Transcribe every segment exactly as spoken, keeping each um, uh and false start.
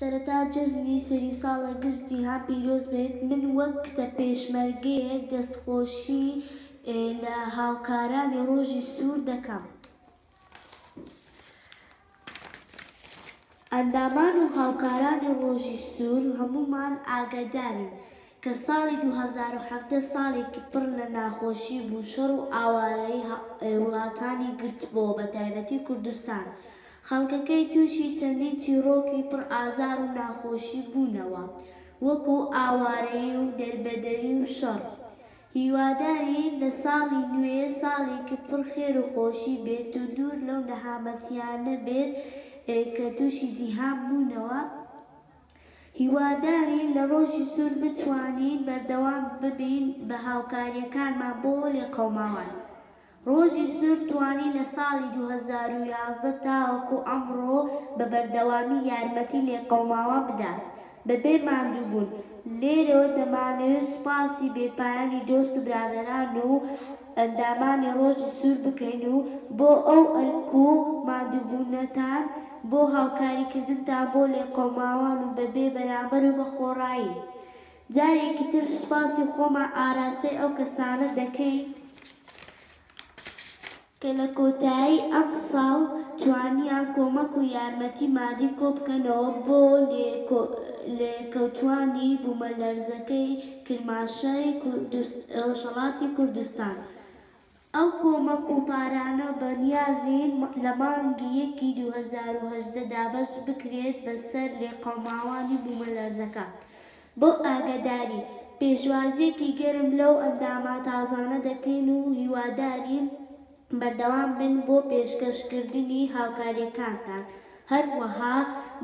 سەرەتا جەژنی سەری ساڵە گشت جیهان پیرۆز بێت. من وەک کچە پێشمەرگەیەک دەستخۆشی، ئێ، لە هاوکارانی ڕۆژی سوور دەکەم. ئەندامان و هاوکارانی ڕۆژی سوور هەمومان ئاگادارین کە ساڵی دوو هەزار و حەڤدە ساڵێکی پڕ لە ناخۆشی بوو، شەڕ و ئاوارەی هە-، وڵاتانی گرتبۆوە، بە تایبەتی کوردستان. خەڵکەکەی تووشی چەندین چیرۆکی پڕ ئازار و ناخۆشی بوونەوە، وەکو ئاوارەیی و دەربەدەری و شەڕ. هیوادارین لە ساڵی نوێ ساڵێکی پڕ خێر و خۆشی بێت و دوور لەو نەهامەتیانە بێت، ئێ، کە تووشی جیهان بوونەوە. هیوادارین لە ڕۆژی سوور بتوانین بەردەوام ببین بە هاوکاریەکانمان بۆ لێقەوماوان. ڕۆژی سوور توانی لە ساڵی دوو هەزار و یازدە تاوەکو ئەمڕۆ بە بەردەوامی یارمەتی لێقەوماوان بدات بەبێ ماندووبوون. لێرەوە دەمانەوێت سوپاسی بێپایانی دۆست و برادەران و ئەندامانی ڕۆژی سوور بکەین و بۆ ئەو ئەرک و ماندووبوونەتان، بۆ هاوکاریکردنتان بۆ لێقەوماوان و بەبێ بەرامبەر و بە خۆڕایی. جارێکی تر سوپاسی خۆمان ئاراستەی ئەو کەسانە دەکەین کە لە کۆتایی ئەم ساڵ توانیان کۆمەک و یارمەتی مادی کۆبکەنەوە بۆ لێکۆ-، لێکەوتوانی بوومەلەرزەکەی کرماشای کوردس-، ڕۆژهەڵاتی کوردستان. ئەو کۆمەک و پارانە بە نیازین لە مانگی یەکی دوو هەزار و هەژدە دابەش بکرێت بەسەر لێقەوماوانی بوومەلەرزەکە. بۆ ئاگاداری، پێشوازیەکی گەرم لەو ئەندامە تازانە دەکەین و هیوادارین بەردەوام بن بۆ پێشکەشکردنی هاوکاریەکانتان. هەروەها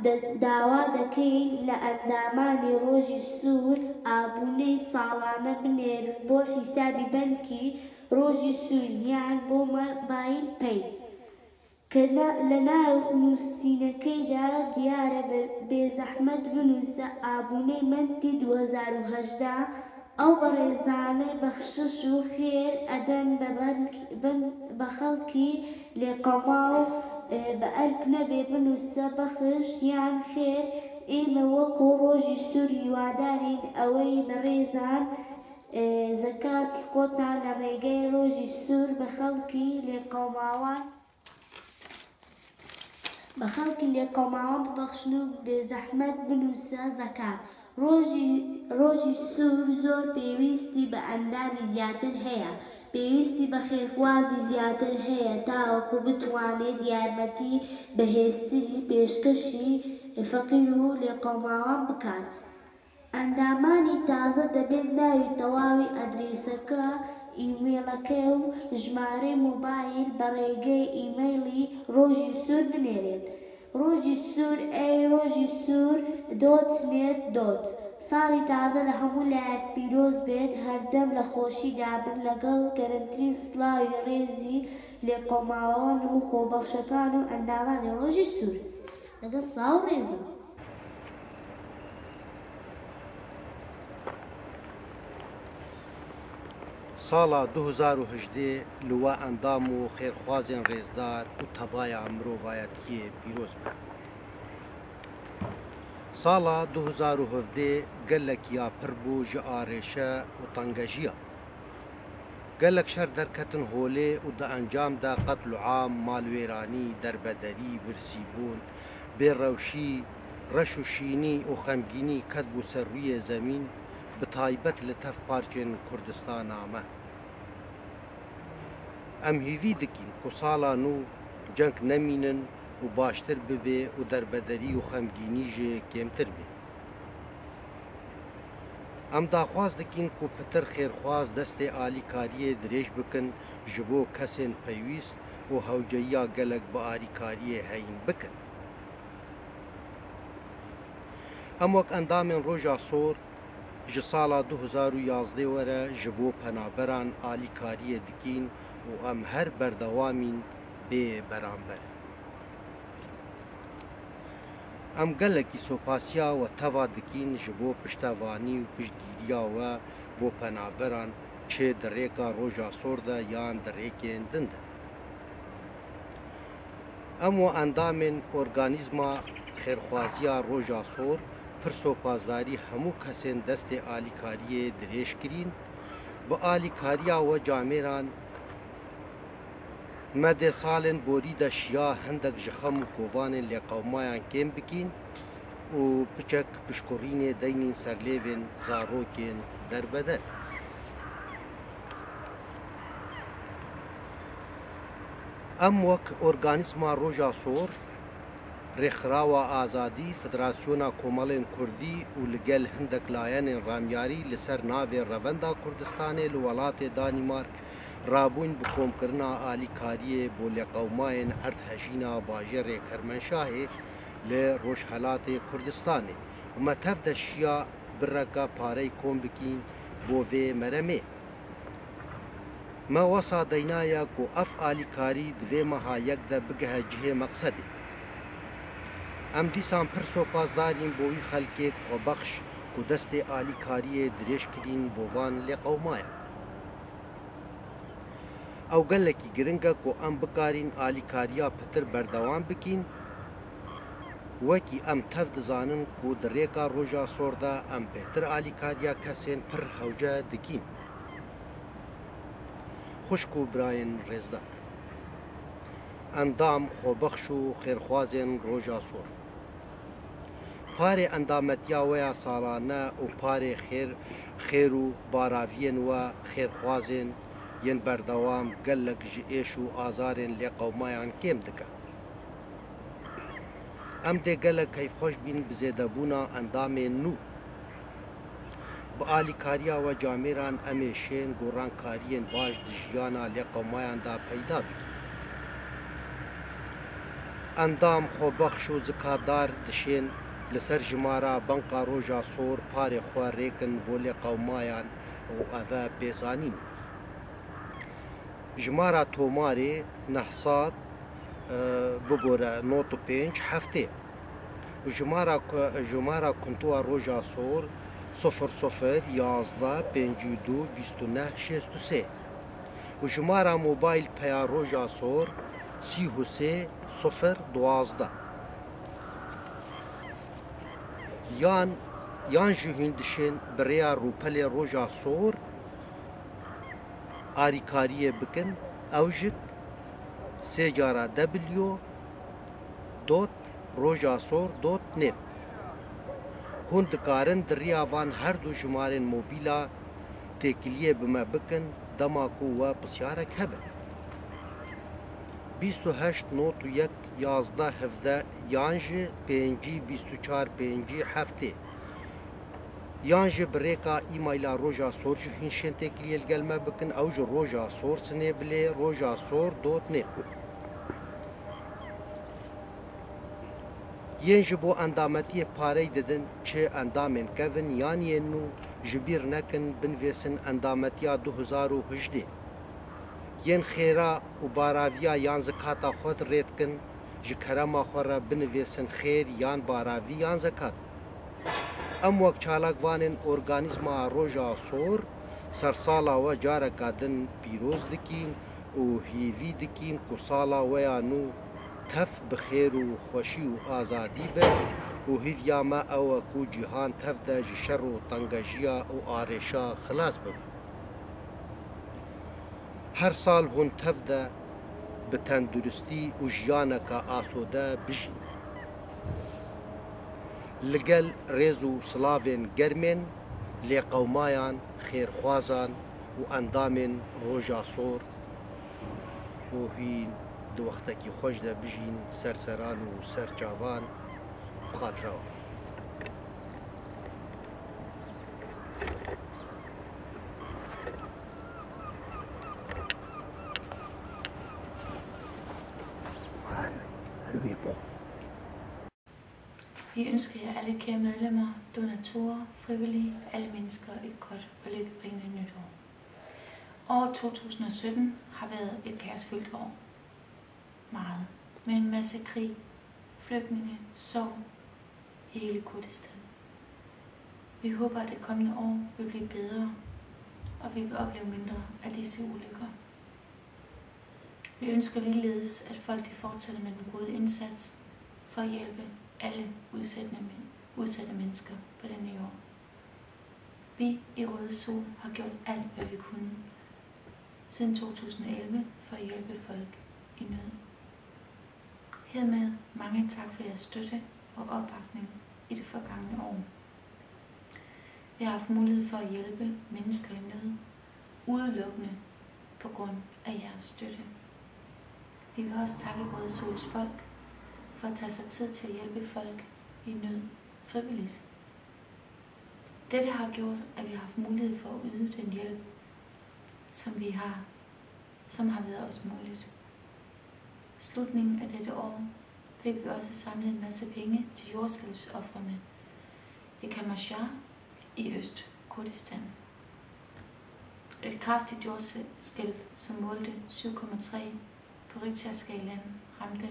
دە-، داوا دەکەین لە ئەندامانی ڕۆژی سوور ئابوونەی ساڵانە بنێرن بۆ حیسابی بەنکی ڕۆژی سوور یان بۆ مۆبایل پەی. کە نە-، لە ناو نووسینەکەیدا دیارە، بە-، بێزەحمەت بنووسە ئابوونەی مەنتی دوو هەزار و هەژدە. ئەو بەڕێزانەی بەخشش و خێر ئەدەن بە بەنک-، بن-، بە خەڵکی لێقەوماو، ئێ، بە ئەرک نەبێ بنووسە بەخش یان خێر. ئێمە وەکو ڕۆژی سوور هیوادارین ئەوەی بەڕێزان، ئێ، زەکاتی خۆتان لە ڕێگەی ڕۆژی سوور بە خەڵکی لێقەوماوان بە خەڵکی لێقەوماوان ببەخشن و بێزەحمەت بنووسە زەکات. ڕۆژی، ڕۆژی سوور زۆر پێویستی بە ئەندامی زیاتر هەیە، پێویستی بە خێرخوازی زیاتر هەیە تاوەکو بتوانێت یارمەتی بەهێزتری پێشکەشی فەقیر و لێقەوماوان بکات. ئەندامانی تازە دەبێت ناوی تەواوی ئەدرێسەکە، ئیمێڵەکە و ژمارەی مۆبایل بە ڕێگەی ئیمەیڵی ڕۆژی سوور بنێرێت. ڕۆژی سوور، ئەی ڕۆژی سوور دۆت نێت دۆت. ساڵی تازە لە هەموو لایەک پیرۆز بێت، هەردەم لە خۆشیدا بن، لەگەڵ گەرمترین سڵاوی ڕێزی لێقەوماوان و خۆبەخشەکان و ئەندامانی ڕۆژی سوور. لەگەڵ سڵاو و ڕێزم. ساڵا دوو هەزار و هەژدە لە وە ئەندام و خێرخوازên rêzdar û tevaya mirovayetiyê pîroz be. Sala du hezar û hevdeh gelek ya pir bû ji arêşe û tengejiya. Gelek şer derketin holê û di encam de qetl û am, malwêranî, derbederî, birsîbûn, bêrewşî, reş û şînî û xemgînî ketbû ser rûyê zemîn, bi taybet li tev parçên Kurdistana me. Em hîvî dikîn ku sala nû ceng nemînin û baştir bibe û derbederî û xemgînî jî kêmtir be. Em daxwaz dikin ku pitir xêrxwaz destê alîkariyê dirêj bikin ji bo kesên pêwîst û hewceyiya gelek bi alîkariyê heyîn bikin. Em wek endamên Roja Sor ji sala du hezar û yazdeh were ji bo penaberan alîkariyê dikin û em her berdewamîn bê beramber. Em gelekî sopasiya we teva dikin ji bo piştevanî û piştgiriya we bo penaberan, çi di rêka Roja Sor de yan di rêkên din de. Em û endamên Organîzma Xêrxwaziya Roja Sor pir sopasdarî hemû kesên destê alîkariyê dirêj kirîn. Bi alîkariya we camêran me dê salên borî de şiya hindek ji xem û kovanên lêqewmayan kêm bikîn û piçek pişkurînê deynîn ser lêvên zarokên derbeder. Em wek Organîzma Roja Sor, Rêkxirawa Azadî, Federasyona Komelên Kurdî û li gel hindek layenên ramyarî li ser navê Revenda Kurdistanê li welatê Danîmark rabûyn bi komkirina alîkariyê bo lêqewmayên erdhejîna bajêrê Kermenşahê li Rojhelatê Kurdistanê û me tev de şiya bireka parey kom bikîn bo vê meremê. Me wesa deynaye ku ev alîkarî di vê meha yek de bigihe cihê meqsedê. Em dîsan pir sopasdar in bo wî xelkê xwebexş ku destê alîkariyê dirêj kirîn bo van lêqewmayan. Ew gelekî giring e ku em bikarîn alîkariya pitir berdewam bikîn. Wekî em tev dizanin ku di rêka Roja Sor de em bêhtir alîkariya kesên pir hewce dikîn. Xwişk û birayên rêzdar, endam, xwebexş û xêrxwazên Roja Sor. Parê endametiya we ya salane û parê xêr, xêr û baraviyên we xêrxwazên yên berdewam gelek ji êş û azarên lêqewmayan kêm dike. Em dê gelek keyfxweş bîn bi zêdebûna endamên nû. Bi alîkariya we camêran em ê şên gorankariyên baş di jiyana lêqewmayan de peyda bikin. Endam, xwebexş û zikadar dişên li ser jimara Banka Roja Sor parê xwe rêkin bo lêqewmayan û eve pêzanîn. Jimara tomarê neh sed, e, bibore nod û pênc heftê. Û jimara ku-, jimara kuntuwa Roja Sor sifir sifir yazdeh pêncî û du bîst û neh şêst û sê. Û jimara mobayl peya Roja Sor sî û sê sifir duwazdeh. Yan, yan jî hûn dişên bi rêya rûpelê Roja Sor arîkariyê bikin, ew jî sê cara W dot rojasor dot net. Hûn dikarin di riya van her du jimarên mobîla têkiliyê bi me bikin, dema ku we pisyarek hebe. Bîst û heşt nod û yek yazdeh hevdeh yan jî pêncî bîst û çar pêncî heftê. Yan jî bi rêka emaila Roja Sor jî hûn şên têkiliyê li gel me bikin, ew jî roja sor sinê bilê rojasor dot net. Yên ji bo endametiyê parey didin, çi endamên kevin yan yên nû, ji bîr nekin binivêsin endametiya du hezar û hejdeh. Yên xêra û baraviya yan zikata xwe rê dikin, ji kerema xwe re binivêsin xêr yan baravî yan zekat. Em wek çalakvanên organîzma Roja Sor sersala we careka din pîroz dikîn û hîvî dikîn ku sala we ya nû tev bi xêr û xweşî û azadî be û hîviya me ew e ku cîhan tev de ji şer û tengejiya û arêşa xilas bibe. Her sal hûn tev de bi tenduristî û jiyaneke asode bijîn. Li gel rêz û silavên germên lêqewmayan, xêrxwazan û endamên Roja Sor û hîn di wextekî xweş de bijîn, serseran û serçavan bi xatira wan. Vi ønsker jer alle kære medlemmer, donatorer, frivillige, alle mennesker et godt og lykkebringende nytår. Året to tusind og sytten har været et kaosfyldt år. Meget. Med en masse krig, flygtninge, sorg i hele Kurdistan. Vi håber, at det kommende år vil blive bedre, og vi vil opleve mindre af disse ulykker. Vi ønsker ligeledes, at folk de fortsætter med den gode indsats for at hjælpe alle udsatte, men- udsatte mennesker på denne jord. Vi i Røde Sol har gjort alt, hvad vi kunne siden to tusind og elleve for at hjælpe folk i nød. Hermed mange tak for jeres støtte og opbakning i det forgangne år. Vi har haft mulighed for at hjælpe mennesker i nød udelukkende på grund af jeres støtte. Vi vil også takke Røde Sols folk for at tage sig tid til at hjælpe folk i nød frivilligt. Dette har gjort, at vi har haft mulighed for at yde den hjælp, som vi har, som har været os muligt. Slutningen af dette år fik vi også samlet en masse penge til jordskælvsofrene i Qamashar i Østkurdistan. Et kraftigt jordskælv, som målte syv komma tre på Richterskalaen, ramte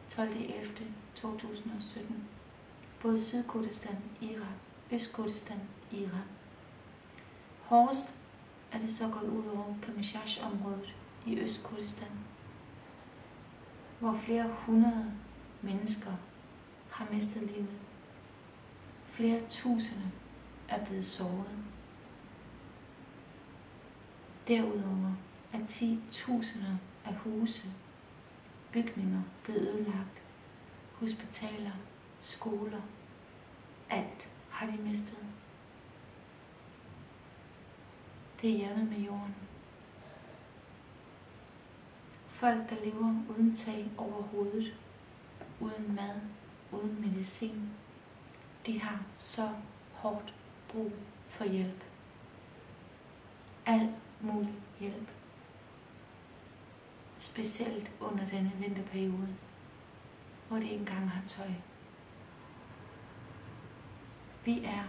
tolvte ellevte to tusind og sytten både Sydkurdistan, Irak, Østkurdistan, Iran. Hårdest er det så gået ud over Qamashar-området i Østkurdistan, hvor flere hundrede mennesker har mistet livet. Flere tusinde er blevet såret. Derudover er ti tusinder af huse, bygninger blevet ødelagt. Hospitaler, skoler, alt har de mistet. Det er jævnet med jorden. Folk, der lever uden tag over hovedet, uden mad, uden medicin, de har så hårdt brug for hjælp. Al mulig hjælp. Specielt under denne vinterperiode, hvor de ikke engang har tøj. Vi er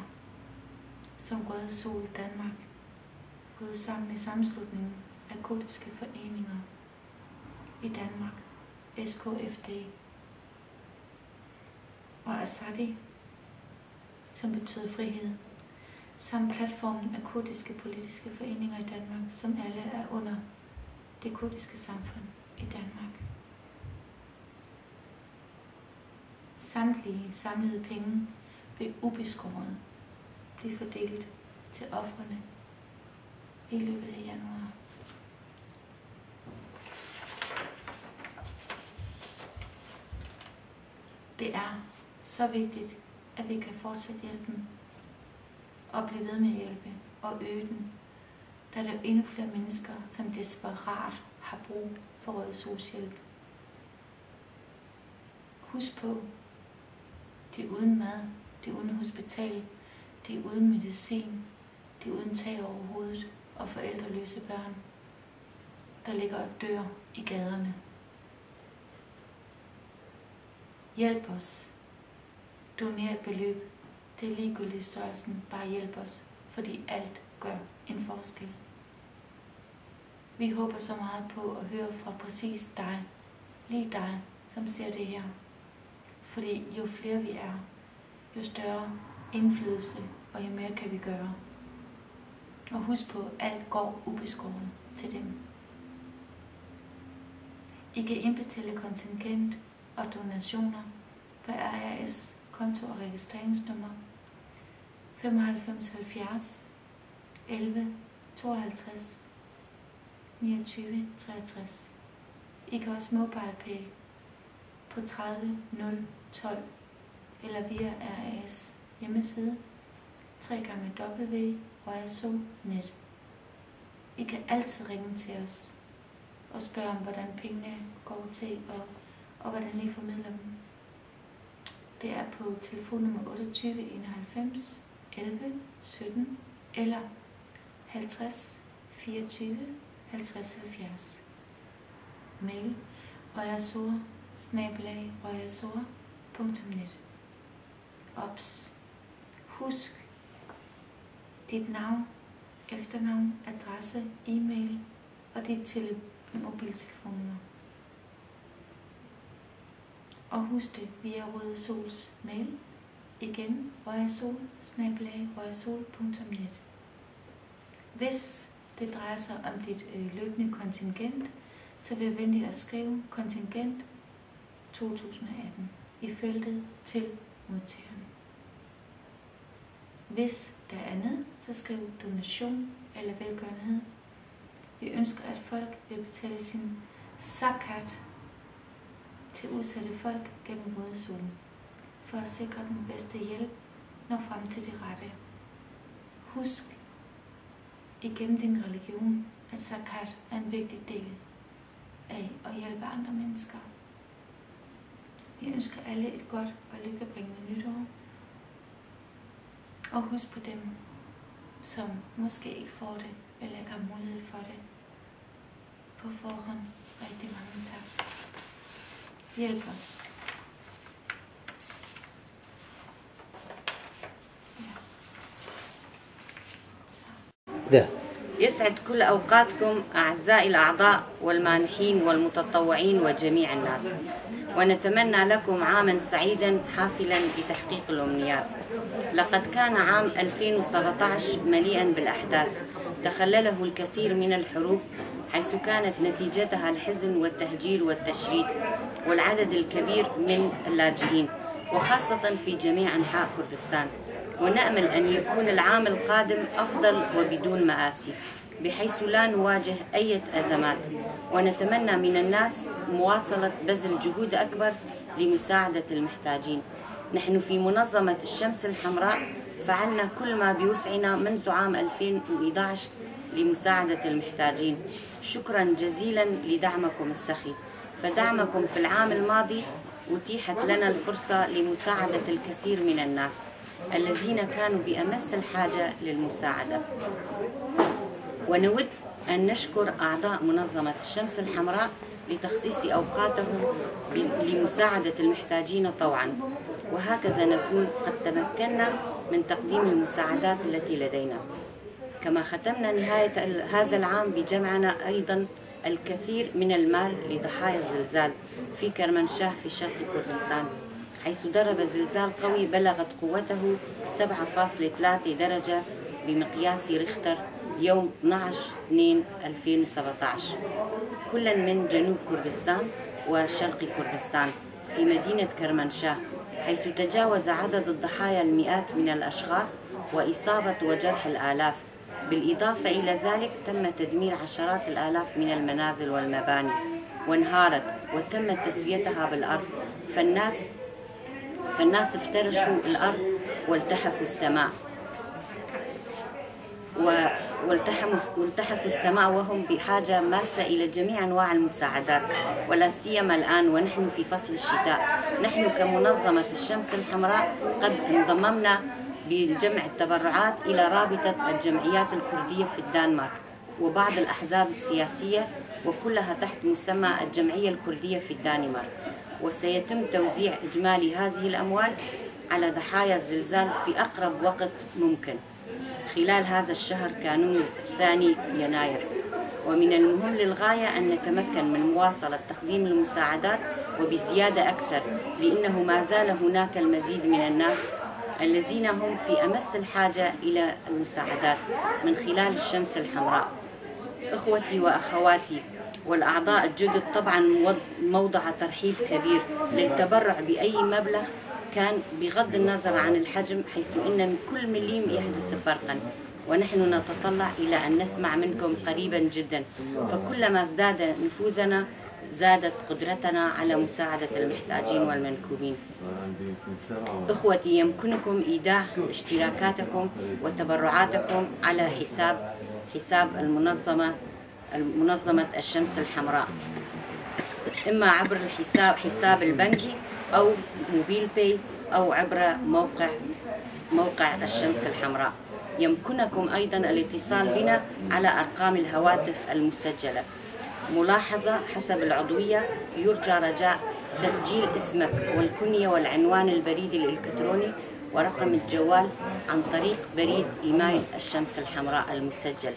som Røde Sol Danmark gået sammen med Sammenslutningen af Kurdiske Foreninger i Danmark, S K F D, og Azadi, som betyder frihed, samt platformen af kurdiske politiske foreninger i Danmark, som alle er under det kurdiske samfund i Danmark. Samtlige samlede penge vil ubeskåret blive fordelt til ofrene i løbet af januar. Det er så vigtigt, at vi kan fortsætte hjælpen og blive ved med at hjælpe og øge den, da der er endnu flere mennesker, som desperat har brug for Røde Sols hjælp. Husk på, de er uden mad, de er uden hospital, de er uden medicin, de er uden tag over hovedet og forældreløse børn, der ligger og dør i gaderne. Hjælp os. Doner et beløb. Det er ligegyldigt størrelsen. Bare hjælp os, fordi alt gør en forskel. Vi håber så meget på at høre fra præcis dig, lige dig, som ser det her. Fordi jo flere vi er, jo større indflydelse, og jo mere kan vi gøre. Og husk på, alt går ubeskåret til dem. I kan indbetale kontingent og donationer på R A S konto og registreringsnummer femoghalvfems halvfjerds elleve tooghalvtreds niogtyve treogtres. I kan også MobilePay på tredive nul tolv eller via R A S hjemmeside, tre gange W Røde Sol net. I kan altid ringe til os og spørge om, hvordan pengene går til, og, og hvordan I formidler dem. Det er på telefonnummer otteogtyve enoghalvfems elleve sytten eller halvtreds fireogtyve halvtreds halvfjerds. Mail: rødasol snabel-a rødasol punktum net. Obs: Husk dit navn, efternavn, adresse, e-mail og dit tele- mobiltelefonnummer. Og husk det via Røde Sols mail. Igen: rødasol snabel-a rødasol punktum net. Hvis det drejer sig om dit øh, løbende kontingent, Så vær venlig at skrive kontingent to tusind og atten i feltet til modtageren. Hvis der er andet, så skriv donation eller velgørenhed. Vi ønsker, at folk vil betale sin zakat til udsatte folk gennem Røde Zone, for at sikre den bedste hjælp, nå frem til de rette. Husk igennem din religion, at zakat er en vigtig del af at hjælpe andre mennesker. Vi ønsker alle et godt og lykkebringende nytår. Og husk på dem, som måske ikke får det, eller ikke har mulighed for det. På forhånd rigtig mange tak. Hjælp os. Ja. Så. يسعد كل أوقاتكم أعزائي الأعضاء والمانحين والمتطوعين وجميع الناس، ونتمنى لكم عاما سعيدا حافلا بتحقيق الأمنيات. لقد كان عام ألفين وسبعتاش مليئا بالأحداث تخلله الكثير من الحروب، حيث كانت نتيجتها الحزن والتهجير والتشريد والعدد الكبير من اللاجئين، وخاصة في جميع أنحاء كردستان. ونأمل أن يكون العام القادم أفضل وبدون مآسي، بحيث لا نواجه أي أزمات، ونتمنى من الناس مواصلة بذل جهود أكبر لمساعدة المحتاجين. نحن في منظمة الشمس الحمراء فعلنا كل ما بوسعنا منذ عام ألفين وإحداش لمساعدة المحتاجين. شكرا جزيلا لدعمكم السخي، فدعمكم في العام الماضي أتيحت لنا الفرصة لمساعدة الكثير من الناس الذين كانوا بأمس الحاجة للمساعدة. ونود أن نشكر أعضاء منظمة الشمس الحمراء لتخصيص أوقاتهم ب-، لمساعدة المحتاجين طوعا، وهكذا نكون قد تمكنا من تقديم المساعدات التي لدينا. كما ختمنا نهاية ال-، هذا العام بجمعنا أيضا الكثير من المال لضحايا الزلزال في كرمانشاه في شرق كردستان، حيث ضرب زلزال قوي بلغت قوته سبعة فاصلة ثلاثة درجة بمقياس ريختر يوم اثناعش اثنين ألفين وسبعتاش، كلا من جنوب كردستان وشرق كردستان في مدينة كرمانشاه، حيث تجاوز عدد الضحايا المئات من الأشخاص وإصابة وجرح الآلاف. بالإضافة إلى ذلك، تم تدمير عشرات الآلاف من المنازل والمباني، وانهارت وتم تسويتها بالأرض، فالناس، فالناس افترشوا الأرض والتحفوا السماء، و-، والتحموا، والتحفوا السماء، وهم بحاجة ماسة إلى جميع أنواع المساعدات، ولا سيما الآن ونحن في فصل الشتاء. نحن كمنظمة الشمس الحمراء قد انضممنا بجمع التبرعات إلى رابطة الجمعيات الكردية في الدنمارك وبعض الأحزاب السياسية، وكلها تحت مسمى الجمعية الكردية في الدنمارك، وسيتم توزيع إجمالي هذه الأموال على ضحايا الزلزال في أقرب وقت ممكن خلال هذا الشهر، كانون الثاني يناير. ومن المهم للغاية أن نتمكن من مواصلة تقديم المساعدات وبزيادة أكثر، لأنه ما زال هناك المزيد من الناس الذين هم في أمس الحاجة إلى المساعدات من خلال الشمس الحمراء. إخوتي وأخواتي والأعضاء الجدد، طبعا مو-، موضع ترحيب كبير للتبرع بأي مبلغ كان بغض النظر عن الحجم، حيث إن كل مليم يحدث فرقا، ونحن نتطلع إلى أن نسمع منكم قريبا جدا، فكلما ازداد نفوذنا زادت قدرتنا على مساعدة المحتاجين والمنكوبين. إخوتي، يمكنكم إيداع اشتراكاتكم وتبرعاتكم على حساب، حساب المنظمة، منظمة الشمس الحمراء، إما عبر الحساب، حساب البنكي، أو موبيل باي، أو عبر موقع، موقع الشمس الحمراء. يمكنكم أيضا الاتصال بنا على أرقام الهواتف المسجلة. ملاحظة: حسب العضوية يرجى رجاء تسجيل اسمك والكنية والعنوان البريد الإلكتروني ورقم الجوال عن طريق بريد إيميل الشمس الحمراء المسجل.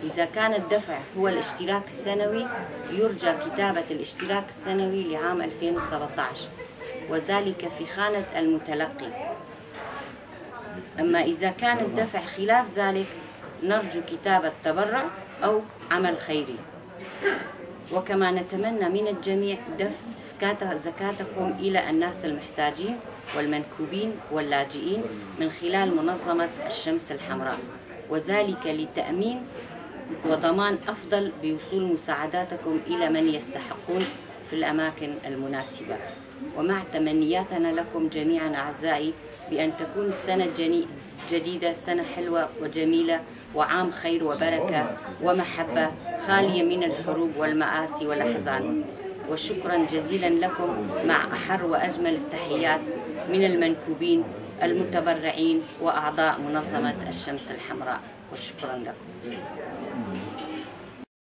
إذا كان الدفع هو الاشتراك السنوي، يرجى كتابة الاشتراك السنوي لعام ألفين وسبعتاش، وذلك في خانة المتلقي. أما إذا كان الدفع خلاف ذلك، نرجو كتابة تبرع أو عمل خيري. وكما نتمنى من الجميع دفع زكاة-، زكاتكم إلى الناس المحتاجين والمنكوبين واللاجئين من خلال منظمة الشمس الحمراء، وذلك لتأمين وضمان أفضل بوصول مساعداتكم إلى من يستحقون في الأماكن المناسبة. ومع تمنياتنا لكم جميعا أعزائي بأن تكون السنة الجني-، الجديدة سنة حلوة وجميلة وعام خير وبركة ومحبة خالية من الحروب والمآسي والأحزان. وشكرا جزيلا لكم مع أحر وأجمل التحيات من المنكوبين المتبرعين وأعضاء منظمة الشمس الحمراء. وشكرا لكم.